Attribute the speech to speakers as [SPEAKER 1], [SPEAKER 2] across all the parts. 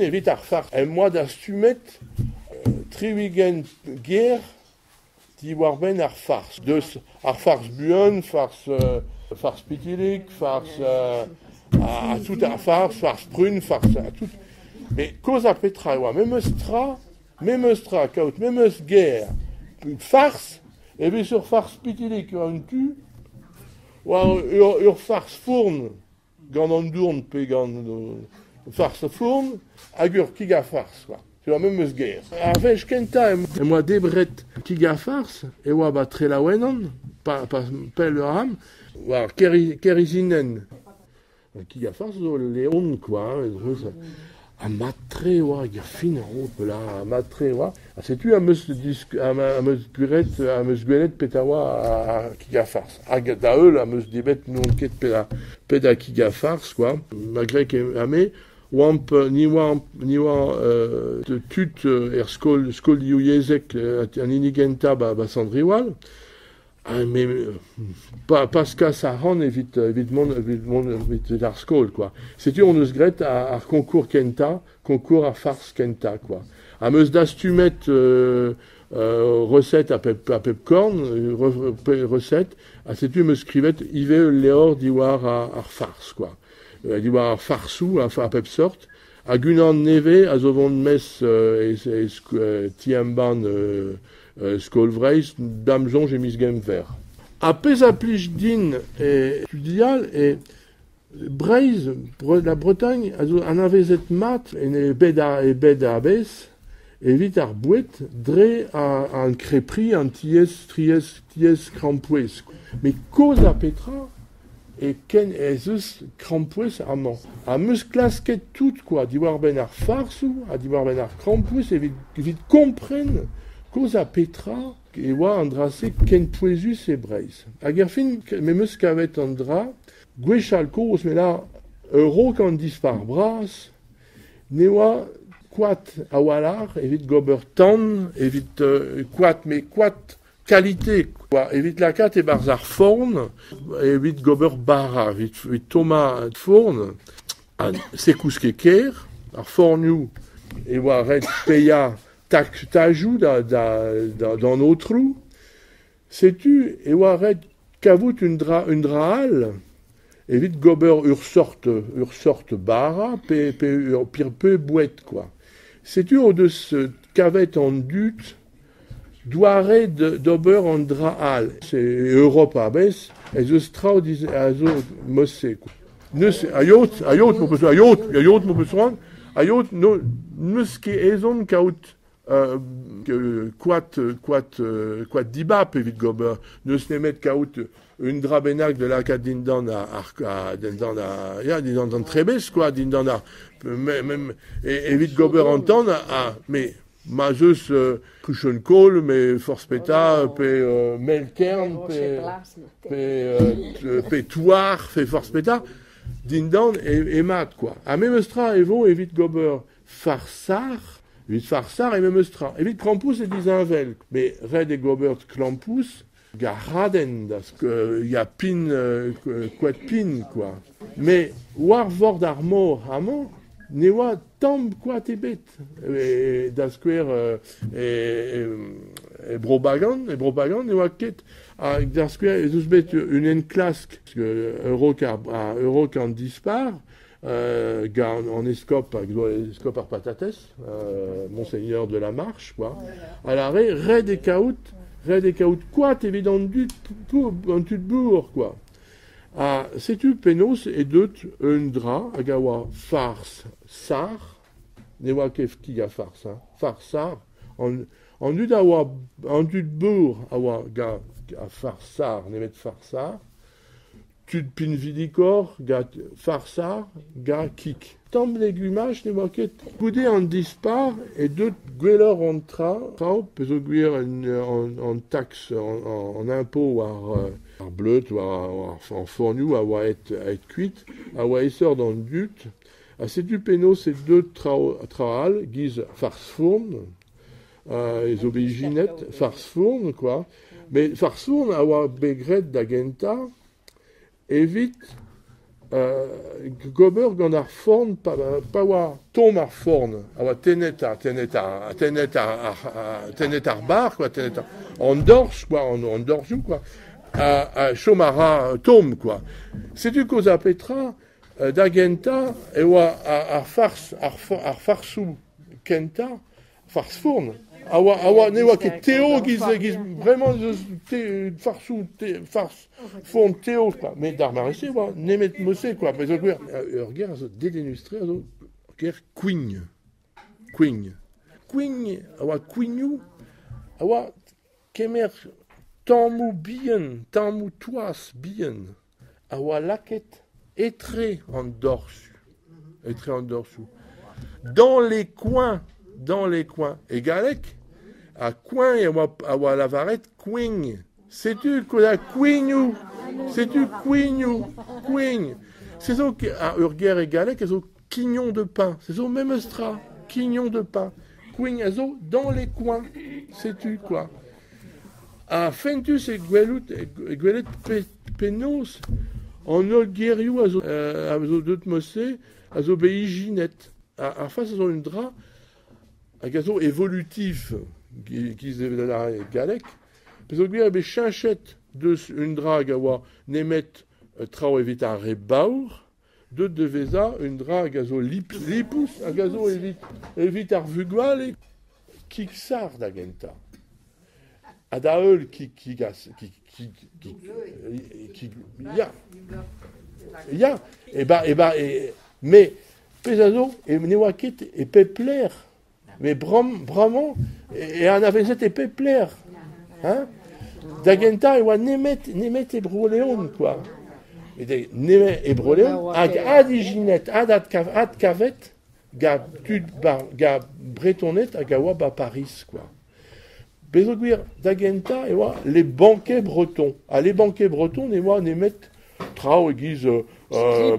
[SPEAKER 1] Evit ar fars em boa dastumet 60 ger diwar-benn ar fars. Deus ar fars buan, fars, fars pitilik, fars ha tout ar fars, fars prun, fars ha tout. Mais koz ha petra e oa memes tra, memes tra, kaout memes ger. Fars, e vez ur fars pitilik war un tu, oa ur fars fourn gant an dourn pe gant fars fourn hag ur kig ha fars, quoi. C'est la memes ger. Ar wech kentañ em boa debret kig ha fars e oa ba Trelaouenan, pa, pa pell ur am, war Kerizinenn. Kig ha fars zo Leon, quoi, hein, ha mat-tre e oa, hag ar fin a la, mat-tre e oa. Ha setu am eus disk, am, am eus gwelet, am eus gwelet petra oa ar kig ha fars. Hag da heul am eus debret n'on ket pet a kig ha fars, quoi. Malgré que ha me oamp, ni oamp, ni oa tud er skol, skol divyezhek an hini gentañ ba Sant-Riwal. Ah, mais pas pas kas arc'hant evit evit mont evit mont evit ar skol, quoi. Setu hon eus graet ar concours kentañ, concours ar fars kentañ, quoi. Am eus dastumet recette a pep korn, recette, ha setu em eus skrivet ivez ul levr diwar ar fars, quoi. Diwar ar farsoù a pep sort. Hag unan nevez a zo vont mes e ti-embann Skol Vreizh, da'm soñj e miz Genver. Ar pezh a plij din e studial eo Breizh, la Bretagne a zo anavezet mat en e bed e bed a-bezh evit ar boued dre an krepri, an tiez, triez, tiez krampouezh. Met kozh ha petra e ken ez eus krampouezh amañ. Ha 'm eus klasket tout quoi, diwar-benn ar farsoù ha diwar-benn ar krampouezh evit evit kompren koz ha petra e oa an dra-se ken pouezus e Breizh. Hag erfin me 'm eus kavet an dra gwechall kozh me lâr a-raok an Dispac'h bras ne oa koad a-walc'h evit gober tan, evit koad met koad Kalite quoi, evit lakaat e-barzh ar forn, evit gober bara, evit, evit tommañ forn, ha se koust ket ker, ar fornioù e oa ret paeañ tajoù da, da, da, d'an aotrou. Setu e oa ret kavout un dra, un dra all evit gober ur sort, ur sort bara pe, pe ur pe boued quoi. Setu o deus kavet an dud Doare d'ober an dra all. E Europa a-bezh ez eus traoù a zo mod-se. N'eus a yod, a yod m'ho peus a yod, a yod m'ho peus c'hoant, a yod n'eus ket ezhomm kaout koad koad koad dibab evit gober. N'eus nemet kaout un dra bennak da lakaat dindan ar dindan ar ya dindan an trebez quoi, dindan ar evit gober an tan ha mais Ma 'z eus kuchenn-kaol, me forzh petra, pe mell-kern, pe pe pe touar, pe forzh petra, dindan eo mat quoi. Ha memes tra e vo evit gober farsar, evit farsar e memes tra. Evit krampouezh eo disheñvel, met ret eo gober krampouezh gant radenn, da ya pin, koad pin quoi. Met war vord ar mor amañ ne oa tamm koad ebet. Da skouer e Bro-Bagan, e Bro-Bagan ne oa ket. Ha da skouer ez eus bet un enklask a-raok a-raok an dispar gant an eskob hag eskob ar patatez, Monseigneur de la Marche, quoi. A lâre ret eo kaout ret eo kaout koad evit an dud an tud bourr, quoi. Ha setu penaos eo deut un dra hag a oa fars sar, ne oa ket kig ha fars, hein, fars sar, an, an dud a oa an dud bourr a oa gant fars sar, nemet fars sar, tud pinvidikoc'h gant farsar gant kig. Tamm legumaj ne oa ket. Goude an dispar eo deuet gwelloc'h an tra, traoù peogwir an tax, an impôt war ar bleud, war ar fornioù a oa aet, aet kuit, a oa aesoc'h d'an dud. Ha setu penaos eo deuet traoù tra all, giz fars-fourn, e zo bet ijinet, fars-fourn quoi. Met fars-fourn a oa bet graet da gentañ evit Gober gant ar forn, pa oa tomm ar forn, a oa tennet ar bar, quoi, tennet an dorz, quoi, an dorzioù, quoi, a chom a ra tomm, quoi. Setu koz a petra, da gentañ e oa ar farz, ar farsoù kentañ, farz forn. A oa ne oa ket teo giz vraiment farsoù farz forn teo quoi. Mais d'ar mare-se oa nemet mose quoi. Mais ur ger a zo dedennus-tre a zo ger quign. Quign. Quign a oa quignoù a oa kemer tammoù bihan, tammoù toaz bihan a oa lakaet etre an dorzhioù. Etre an dorzhioù. Dans les coins. Dans les coins. E galleg, a coin e oa, a oa lavaret quign. Setu koz a quignoù. Setu quignoù. Quign. Se zo ur ger e galleg a zo quignon de pain. Se zo memes tra. Quignon de pain. Quign a zo dans les coins. Setu quoi. A fentus e gwelout, e gwelet penaos an holl gerioù a zo deut mose, a zo bet ijinet. Ar fas a zo un dra hag a zo evolutif, giz evel ar galleg, pezo gwir e bet cheñchet deus un dra hag a oa nemet traoù evit ar re baour, deut de vezañ un dra hag a zo lipous hag a zo evit ar vugale kig-sar da gentañ. Ha da heul kig ya. Ya, e ba mais pezh a zo e ne oa ket e pep lec'h. Mais bremañ e anavezet e pep lec'h. Hein? Da gentañ e oa nemet e Bro-Leon, quoi. Nemet e Bro-Leon, hag adijinet, adkavet ga tud ga Bretoned hag a oa ba Paris, quoi. Peogwir da gentañ e oa les banquets bretons. Ha les banquets bretons ne oa nemet traoù e-giz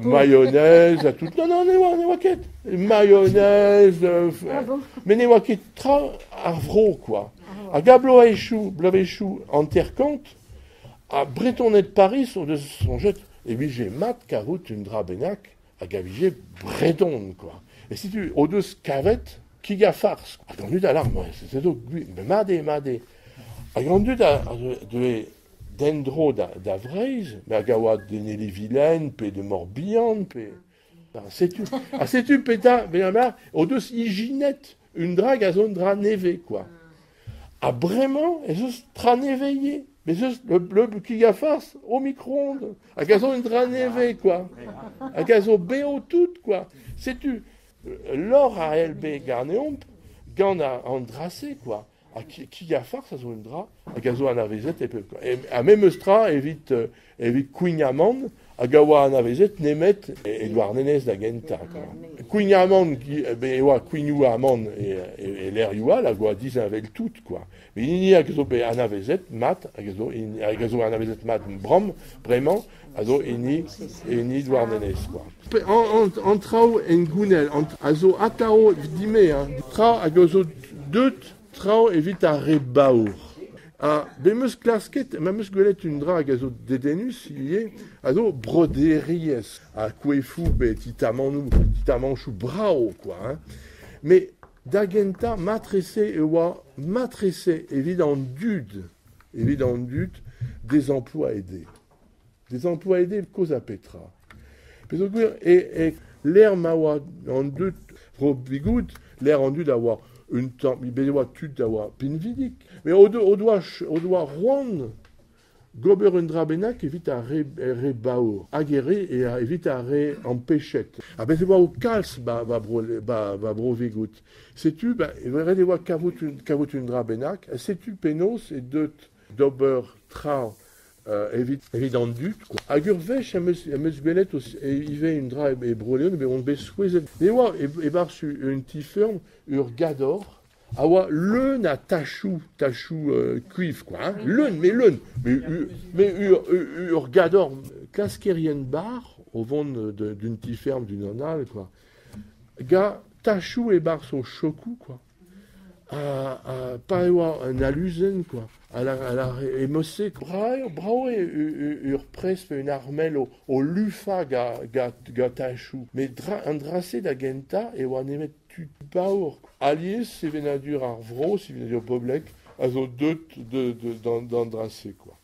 [SPEAKER 1] mayonnaise ha tout. Non, ne oa ket. Mayonnaise, mais ne oa ket tra ar vro, quoi. Hag a bloavezhioù hanter-kant, a Bretoned Paris o deus soñjet e vije mat karout un dra bennak hag a vije breton, quoi. E setu o deus kavet kig a farz. Hag an dud a lar, c'est zo mat eo, mat eo. Hag an dud a deue dendro da Vreizh, mais hag a oa de Nelivilaine, pe de Morbihan, pe... Setu, ha setu peta, o deus ijinet un dra hag a zo un dra nevez, quoi. Ha bremañ ez eus tra nevez. Mais eus le kig a farz au micro-ondes. Hag a zo un dra nevez, quoi. Hag a zo beo tout, quoi. Setu, lor a LB ganeomp gant an drase, quoi. Ha kig a farz a zo un dra, hag a zo anavezet e pep, quoi. Ha memes tra evit kouign-amann, hag a oa anavezet nemet e Douarnenez da gentañ, quoi. Kouign-amann, e oa kouignoù-amann e lec'hioù all hag oa disheñvel tout, quoi. Mais hini hag a zo bet anavezet mat, hag a zo anavezet mat bremañ, a zo hini Douarnenez, quoi. An traoù en gounel, a zo atao dime, hein, tra hag a zo deut traoù evit ar re baour. Ha be meus klasket, ma meus gwelet un dra hag a zo dedennus ivez, a zo broderiezh, ha koefoù be titamanchoù brao, quoi, hein. Mais da gentañ matrese e oa matrese evit an dud, des emplois aidés. Des emplois aidés koz a petra. Peogwir e l'air ma oa an dud ro bigoud, l'air an dud a oa un tamm, bet e oa tud a oa pinvidik. Mais o doa roan gober un dra bennak evit ar re baour. Hag e re evit ar re ampechet. Ha bez e oa o kalz ba bro Vigout. Setu, ret e oa kavout un dra bennak. Setu penaos e deut d'ober tra evit an dud, quoi. Hag ur wech am eus gwelet ivez un dra e Bro-Leon, bet on bet souezhet. Ne oa e-barzh un ti-feurm ur gador a oa leun a tachoù kuiv, quoi, hein. Leun, mais ur gador klaskerien bar o vont d'un ti-ferm d'un an all, quoi. Ga tachoù e-barzh o chokoù, quoi. A, pa e oa un aluzen, quoi. A la, a la emose, brao, brao eo ur pres pe un armel o lufa ga tachou. Met an dra-se da gentañ e oa nemet tud paour. Alies sevenadur ar vro, sevenadur poblek, a zo deut d'an dra-se, quoi.